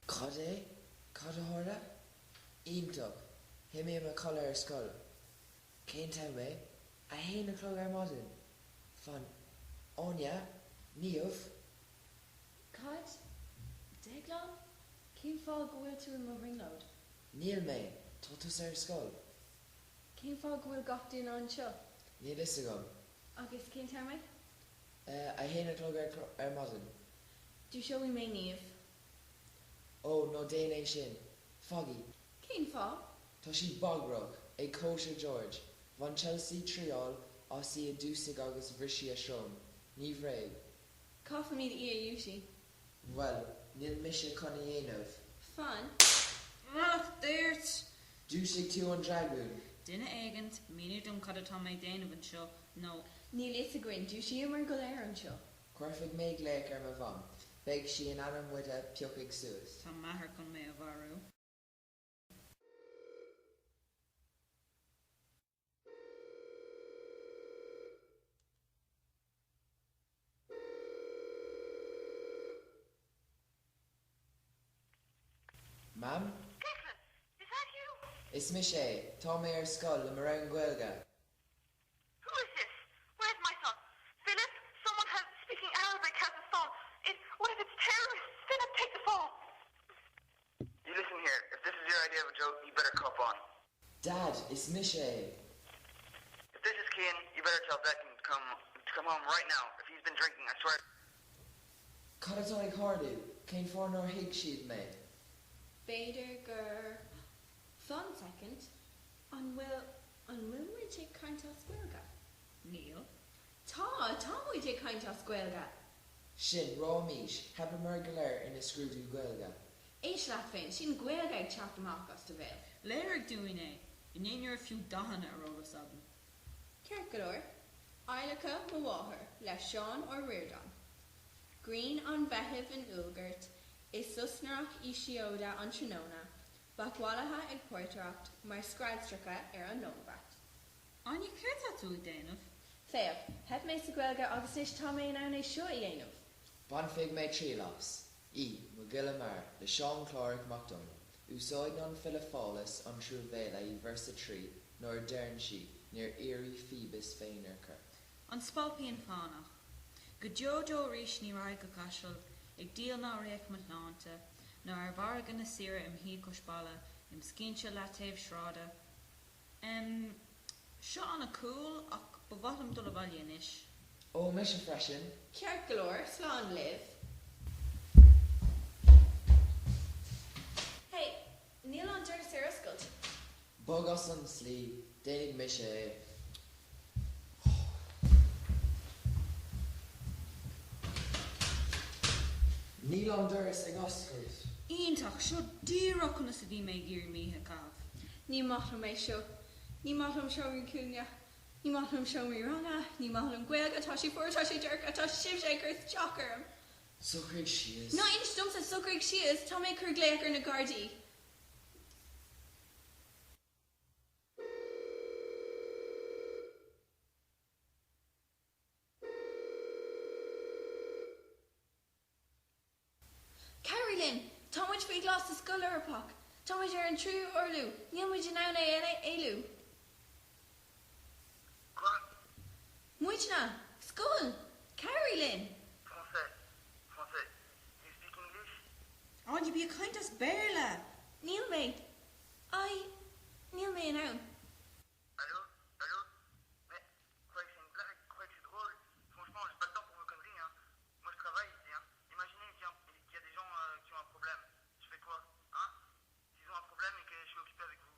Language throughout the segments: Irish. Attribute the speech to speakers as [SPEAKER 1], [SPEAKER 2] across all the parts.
[SPEAKER 1] Cad é? Cad a tharla? Iontach! Thit mé i mo chodladh ar scoil. Cén t-am é? 1 a chlog ar maidin! Fan. Áine? Niamh?
[SPEAKER 2] Cad? Deaglán? Cén fáth go bhfuil tú i mo bhrionglóid?
[SPEAKER 1] Níl mé! Tá tusa ar scoil.
[SPEAKER 2] Cén fáth go bhfuil gach duine anseo?
[SPEAKER 1] Níl fhios agam.
[SPEAKER 2] Agus cén t-am é?
[SPEAKER 1] 1 a chlog ar maidin.
[SPEAKER 2] Dúiseoidh mé Niamh.
[SPEAKER 1] Ó, ná déan é sin. Fág í.
[SPEAKER 2] Cén fáth?
[SPEAKER 1] Tá sí bagrach! Ag cóisir George. Bhain Chelsea triail as í a dúisigh agus bhris sí a srón. Ní bhréag.
[SPEAKER 2] Caithfimid í a dhúisigh.
[SPEAKER 1] Bhuel, níl mise chun a dhéanamh.
[SPEAKER 2] Fan.
[SPEAKER 3] Mallacht duit!
[SPEAKER 1] Dhúisigh tú an dragún!
[SPEAKER 3] Duine éigint, míniú dom cad atá mé ag déanamh anseo, nó.
[SPEAKER 2] Níl fhios againn, dúisíomar go léir anseo.
[SPEAKER 1] Cuirfidh mé glaoch ar mo mham. Beidh sí in ainm muid a phiocadh suas.
[SPEAKER 3] Tá m'athair chun mé a mharú.
[SPEAKER 1] Mam?
[SPEAKER 4] Declan, is that you?
[SPEAKER 1] Is mise é. Tá mé ar scoil le mo rang Gaeilge.
[SPEAKER 4] Who is this? Where's my son? Philip, someone has speaking Arabic has a son. It, what if it's terrorists? Philip, take the phone.
[SPEAKER 5] You listen here, if this is your idea of a joke, you better cop on.
[SPEAKER 1] Dad, is mise é.
[SPEAKER 5] If this is Cian, you better tell Declan to come to come home right now. If he's been drinking, I swear.
[SPEAKER 1] Cad atá ag tarlú? Cén fáth nár thuig siad mé?
[SPEAKER 2] B'fhéidir gur. Fan soicind. An bhfuil An bhfuil muid ag caint as Gaeilge?
[SPEAKER 3] Níl.
[SPEAKER 2] Tá, tá muid ag caint as Gaeilge!
[SPEAKER 1] Sin, ráiméis, theipeamar go léir ar na scrúdú Gaeilge.
[SPEAKER 2] Éist leat féin, sin Gaeilge ag teacht amach as do bhéal.
[SPEAKER 3] Léirigh dúinn é! Inné ní raibh fiú dathanna ar eolas againn.
[SPEAKER 2] Ceart go leor. Adhlacadh mo mháthair le Seán Ó Ríordáin. Grian an Mheithimh in Iúlgort is osnaireach í síoda an tráthnóna Beach mhallaithe ag portaireacht mar screadstreacha ar an lónbhrat.
[SPEAKER 3] Áine, céard tá tú ag déanamh?
[SPEAKER 2] Féach, theip mé sa Ghaeilge agus anois tá mé in ann é seo a dhéanamh!
[SPEAKER 1] Bainfidh mé triail as. ii, Mo Ghile Mear, le Seán Clárach Mac Dónaill. Úsáideann an file Phálas an truamhéala i véarsa 3 nuair a deireann sí, Níor éirigh Phoebus féin ar corp.
[SPEAKER 3] An Spailpín Fánach. Go deo deo arís ní raghad go Caiseal ag díol ná réidh mo shláinte, ná ar mhargadh na saoire im shuí cois balla, im scinnte leataobh sráide. Em, seo ana-cool ach ba mhaith liom dul abhaile anois.
[SPEAKER 1] Ó, mise freisin!
[SPEAKER 2] Ceart go leor, slán libh. Hey, níl an doras ar oscailt.
[SPEAKER 1] Bog as an tslí, déanfaidh mise é. Níl an doras ag oscailt.
[SPEAKER 3] Iontach! Seo díreach conas a bhí mé ag iarraidh m'oíche a chaitheamh.
[SPEAKER 2] Ní maith liom é seo. Ní maith liom seomraí cúinne. Ní maith liom seomraí ranga. Ní maith liom Gaeilge. Tá sé fuar, tá sé dorcha, tá sibhse ag cur isteach orm.
[SPEAKER 1] Socraigh síos.
[SPEAKER 2] Ná inis domsa socraigh síos! Tá mé ag cur glaoch ar na Gardaí. Cabhraigh linn! Tá muid faoi ghlas sa Scoil Eorpach! Tá muid ar an tríú orlú! Níl muid in ann é a éalú!
[SPEAKER 5] Quoi?
[SPEAKER 2] Muidne! Scoil! Cabhraigh linn!
[SPEAKER 5] Français. Français. Do you speak English?
[SPEAKER 3] Áine, bí ag caint as Béarla!
[SPEAKER 2] Níl mé. I. Níl mé in ann.
[SPEAKER 5] Allô? Allô? Mais, croyez que c'est une blague? Croyez que c'est drôle? Franchement, j'ai pas le temps pour vos conneries, hein. Moi, je travaille ici, hein. Imaginez qu'il y a, qu'il y a des gens euh, qui ont un problème. Je fais quoi? Hein? S'ils ont un problème et que je suis occupé avec vous.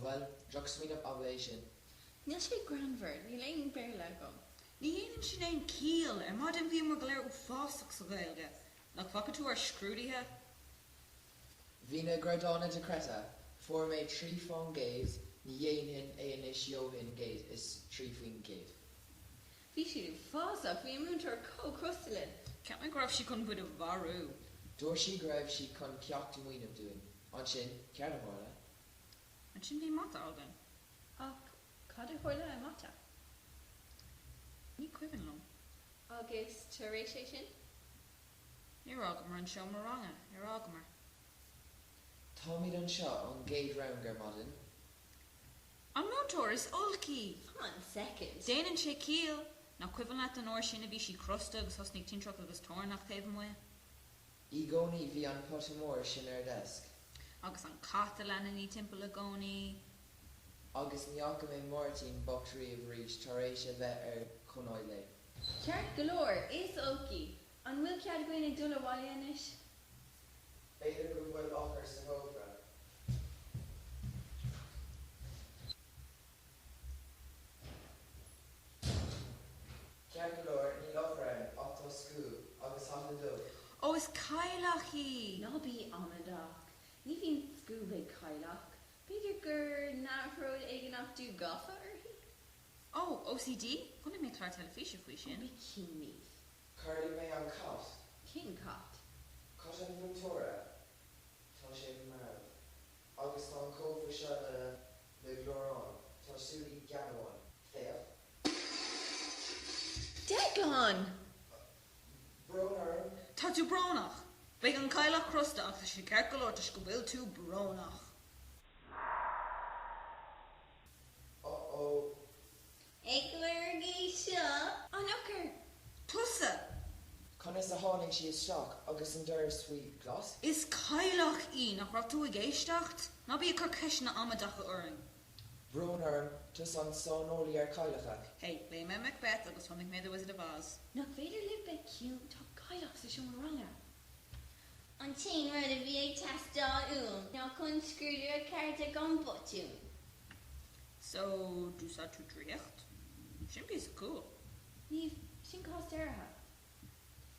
[SPEAKER 1] Bhuel, drochsmaoineamh ab ea é sin.
[SPEAKER 2] Níl sé greannmhar, níl aon Béarla agam.
[SPEAKER 3] Ní dhéanann sin aon ciall! Ar maidin bhíomar go léir uafásach sa Ghaeilge. Nach bhfaca tú ár scrúduithe?
[SPEAKER 1] Bhí na grádanna dochreidte. Fuair mé 3 fán gcéad, ní dhéanfainn é anois gheobhainn 103%.
[SPEAKER 2] Bhí siad uafásach, bhí an múinteoir chomh crosta linn.
[SPEAKER 3] Cheap mé go raibh sí chun muid a mharú.
[SPEAKER 1] Dúirt sí go raibh sí chun ceacht a mhúineadh dúinn. Ansin, céard a tharla?
[SPEAKER 3] Ansin bhí mata againn.
[SPEAKER 2] Ach cad a tharla i mata?
[SPEAKER 3] Ní cuimhin liom.
[SPEAKER 2] Agus tar éis é sin?
[SPEAKER 3] Níor fhágamar an seomra ranga, ar fhágamar?
[SPEAKER 1] Táimid anseo ón gcéad rang ar maidin.
[SPEAKER 3] An múinteoir, is olc í!
[SPEAKER 2] Fan soicind.
[SPEAKER 3] Déanann sé ciall! Nach cuimhin leat an uair sin a bhí sí crosta agus thosnaigh tintreach agus toirneach taobh amuigh?
[SPEAKER 1] I gcónaí bhí an pota mór sin ar a deasc.
[SPEAKER 3] Agus an cat a leanann í timpeall i gcónaí.
[SPEAKER 1] Agus ní fhaca mé Máirtín bocht riamh arís tar éis a bheith ar conáil léi.
[SPEAKER 2] Ceart go leor, is olc í. An bhfuil cead againn dul abhaile anois?
[SPEAKER 1] B'fhéidir go bhfuil eochair sa chófra. Ceart go leor, níl eochair ann, ach tá scuab, agus hata dubh.
[SPEAKER 3] Ó, is cailleach í!
[SPEAKER 2] Ná bí amaideach. Ní bhíonn scuab ag cailleach. B'fhéidir gur neamhord éigeannach dubh gafa uirthi?
[SPEAKER 3] Ó, OCD? Chonaic mé clár teilifíse faoi
[SPEAKER 2] Ó,
[SPEAKER 3] sin.
[SPEAKER 2] bí ciúin, Niamh.
[SPEAKER 1] Corraigh mé an cat.
[SPEAKER 2] Cén cat?
[SPEAKER 1] Cat an mhúinteora. Tá sé marbh. Agus tá an cófra seo le le gluaireán. Tá súile geala ann. Féach.
[SPEAKER 2] Declan!
[SPEAKER 1] Brón orm.
[SPEAKER 3] Tá tú brónach! Beidh an cailleach crosta ach tá sé ceart go leor toisc go bhfuil tú brónach.
[SPEAKER 1] Uh-ó.
[SPEAKER 2] Ag lorg í seo. An eochair!
[SPEAKER 3] Tusa!
[SPEAKER 1] Conas a tháinig sí isteach agus an doras faoi ghlas?
[SPEAKER 3] Is cailleach í! Nach raibh tú ag éisteacht? Ná bí ag cur ceisteanna amaideacha orainn!
[SPEAKER 1] Brón orm, tusa an saineolaí ar chailleacha.
[SPEAKER 3] Hey, léigh mé Macbeth agus chonaic mé The Wizard of Oz.
[SPEAKER 2] Nach féidir libh bheith ciúin, tá cailleach sa seomra ranga! An t-aon rud a bhí ag teastáil uaim ná chun scrúdú a ceart gan botún.
[SPEAKER 3] So, d'úsáid tú draíocht? Sin píosa cool.
[SPEAKER 2] Niamh, sin cás deartha.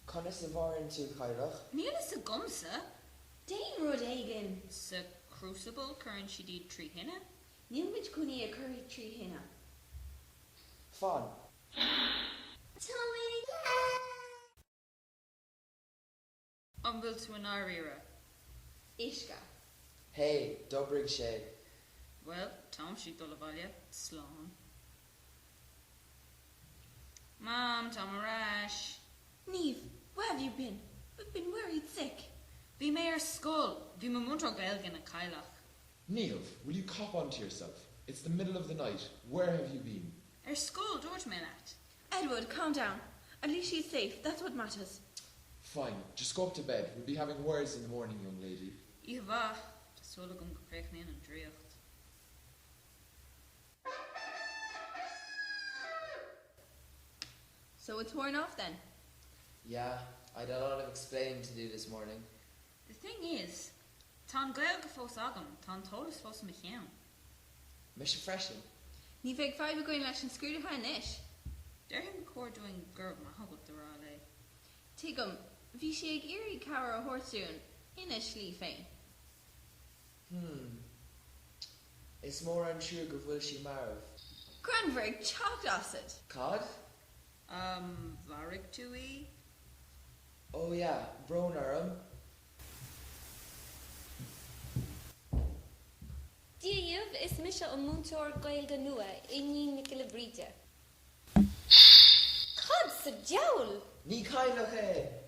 [SPEAKER 1] Conas a mharaíonn tú cailleach?
[SPEAKER 3] Níl fhios agamsa!
[SPEAKER 2] Déan rud éigin!
[SPEAKER 3] Sa Crucible, cuireann siad iad tri thine?
[SPEAKER 2] Níl muid chun í a chur tri thine.
[SPEAKER 1] Fan!
[SPEAKER 2] Tá mé!
[SPEAKER 3] An bhfuil tú i ndáiríre?
[SPEAKER 2] Uisce.
[SPEAKER 1] Hey, d'oibrigh sé.
[SPEAKER 3] Bhuel, táimse ag dul abhaile. Slán. Mam, táim ar ais.
[SPEAKER 2] Niamh, where have you been? We've been worried sick.
[SPEAKER 3] Bhí mé ar scoil. Bhí mo mhúinteoir Gaeilge ina cailleach.
[SPEAKER 6] Niamh, will you cop on to yourself? It's the middle of the night. Where have you been?
[SPEAKER 3] Ar scoil, dúirt mé leat.
[SPEAKER 2] Edward, calm down. At least she's safe. That's what matters.
[SPEAKER 6] Fine, just go up to bed. We'll be having words in the morning, young lady.
[SPEAKER 3] Oíche mhaith. Tá súil agam go gcríochnaíonn an draíocht.
[SPEAKER 2] So it's worn off then?
[SPEAKER 1] Yeah, I'd a lot of explaining to do this morning.
[SPEAKER 3] The thing is, tá an Ghaeilge fós agam, tá an t-eolas fós i mo cheann.
[SPEAKER 1] Mise freisin.
[SPEAKER 2] Ní bheidh fadhb againn leis an scrúduithe anois.
[SPEAKER 3] Déarfainn gur chóir dúinn go raibh maith agat a rá léi.
[SPEAKER 2] Tuigim, bhí sí ag iarraidh cabhair a thabhairt dúinn, ina slí féin.
[SPEAKER 1] Hmm. Is mór an trua go bhfuil sí marbh.
[SPEAKER 2] Greannmhar ag teacht asat!
[SPEAKER 1] Cad?
[SPEAKER 3] Um, mharaigh tú í?
[SPEAKER 1] Oh yeah, brón orm.
[SPEAKER 7] Dia dhaoibh, is mise an múinteoir Gaeilge nua, Iníon Nic Giolla Bhríde. Cad sa diabhal?
[SPEAKER 1] Ní cailleach é!